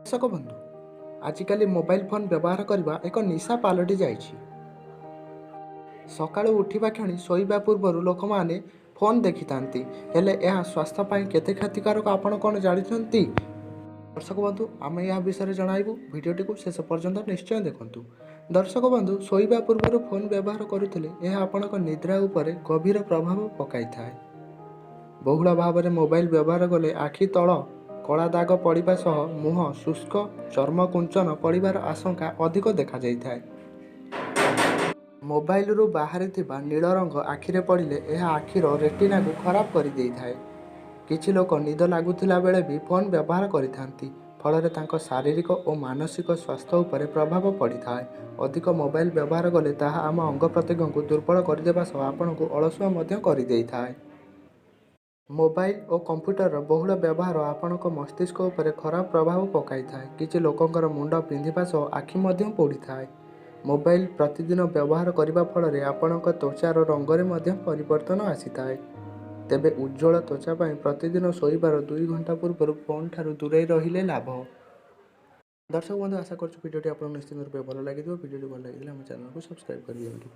ଦର୍ଶକ ବନ୍ଧୁ, ଆଜିକାଲି ମୋବାଇଲ ଫୋନ୍ ବ୍ୟବହାର କରିବା ଏକ ନିଶା ପାଲଟି ଯାଇଛି। ସକାଳୁ ଉଠିବା କ୍ଷଣି ଶୋଇବା ପୂର୍ବରୁ ଲୋକମାନେ ଫୋନ୍ ଦେଖିଥାନ୍ତି। ହେଲେ ଏହା ସ୍ୱାସ୍ଥ୍ୟ ପାଇଁ କେତେ କ୍ଷତିକାରକ, ଆପଣ କ'ଣ ଜାଣିଛନ୍ତି? ଦର୍ଶକ ବନ୍ଧୁ, ଆମେ ଏହା ବିଷୟରେ ଜଣାଇବୁ। ଭିଡ଼ିଓଟିକୁ ଶେଷ ପର୍ଯ୍ୟନ୍ତ ନିଶ୍ଚୟ ଦେଖନ୍ତୁ। ଦର୍ଶକ ବନ୍ଧୁ, ଶୋଇବା ପୂର୍ବରୁ ଫୋନ୍ ବ୍ୟବହାର କରୁଥିଲେ ଏହା ଆପଣଙ୍କ ନିଦ୍ରା ଉପରେ ଗଭୀର ପ୍ରଭାବ ପକାଇଥାଏ। ବହୁଳ ଭାବରେ ମୋବାଇଲ ବ୍ୟବହାର କଲେ ଆଖି ତଳ କଳା ଦାଗ ପଡ଼ିବା ସହ ମୁହଁ ଶୁଷ୍କ, ଚର୍ମ କୁଞ୍ଚନ ପଡ଼ିବାର ଆଶଙ୍କା ଅଧିକ ଦେଖାଯାଇଥାଏ। ମୋବାଇଲରୁ ବାହାରିଥିବା ନୀଳ ରଙ୍ଗ ଆଖିରେ ପଡ଼ିଲେ ଏହା ଆଖିର ରେଟିନାକୁ ଖରାପ କରିଦେଇଥାଏ। କିଛି ଲୋକ ନିଦ ଲାଗୁଥିଲା ବେଳେ ବି ଫୋନ୍ ବ୍ୟବହାର କରିଥାନ୍ତି। ଫଳରେ ତାଙ୍କ ଶାରୀରିକ ଓ ମାନସିକ ସ୍ୱାସ୍ଥ୍ୟ ଉପରେ ପ୍ରଭାବ ପଡ଼ିଥାଏ। ଅଧିକ ମୋବାଇଲ ବ୍ୟବହାର କଲେ ତାହା ଆମ ଅଙ୍ଗ ପ୍ରତ୍ୟଙ୍ଗକୁ ଦୁର୍ବଳ କରିଦେବା ସହ ଆପଣଙ୍କୁ ଅଳସୁଆ ମଧ୍ୟ କରିଦେଇଥାଏ। ମୋବାଇଲ ଓ କମ୍ପ୍ୟୁଟରର ବହୁଳ ବ୍ୟବହାର ଆପଣଙ୍କ ମସ୍ତିଷ୍କ ଉପରେ ଖରାପ ପ୍ରଭାବ ପକାଇଥାଏ। କିଛି ଲୋକଙ୍କର ମୁଣ୍ଡ ବିନ୍ଧିବା ସହ ଆଖି ମଧ୍ୟ ପୋଡ଼ିଥାଏ। ମୋବାଇଲ ପ୍ରତିଦିନ ବ୍ୟବହାର କରିବା ଫଳରେ ଆପଣଙ୍କ ତ୍ୱଚାର ରଙ୍ଗରେ ମଧ୍ୟ ପରିବର୍ତ୍ତନ ଆସିଥାଏ। ତେବେ ଉଜ୍ଜ୍ୱଳ ତ୍ୱଚା ପାଇଁ ପ୍ରତିଦିନ ଶୋଇବାର 2 ଘଣ୍ଟା ପୂର୍ବରୁ ଫୋନ୍ ଠାରୁ ଦୂରେଇ ରହିଲେ ଲାଭ। ଦର୍ଶକ ବନ୍ଧୁ, ଆଶା କରୁଛୁ ଭିଡ଼ିଓଟି ଆପଣଙ୍କୁ ନିଶ୍ଚିତ ରୂପେ ଭଲ ଲାଗିଥିବ। ଭିଡ଼ିଓଟି ଭଲ ଲାଗିଥିଲେ ଆମ ଚ୍ୟାନେଲକୁ ସବସ୍କ୍ରାଇବ୍ କରିଦିଅନ୍ତୁ।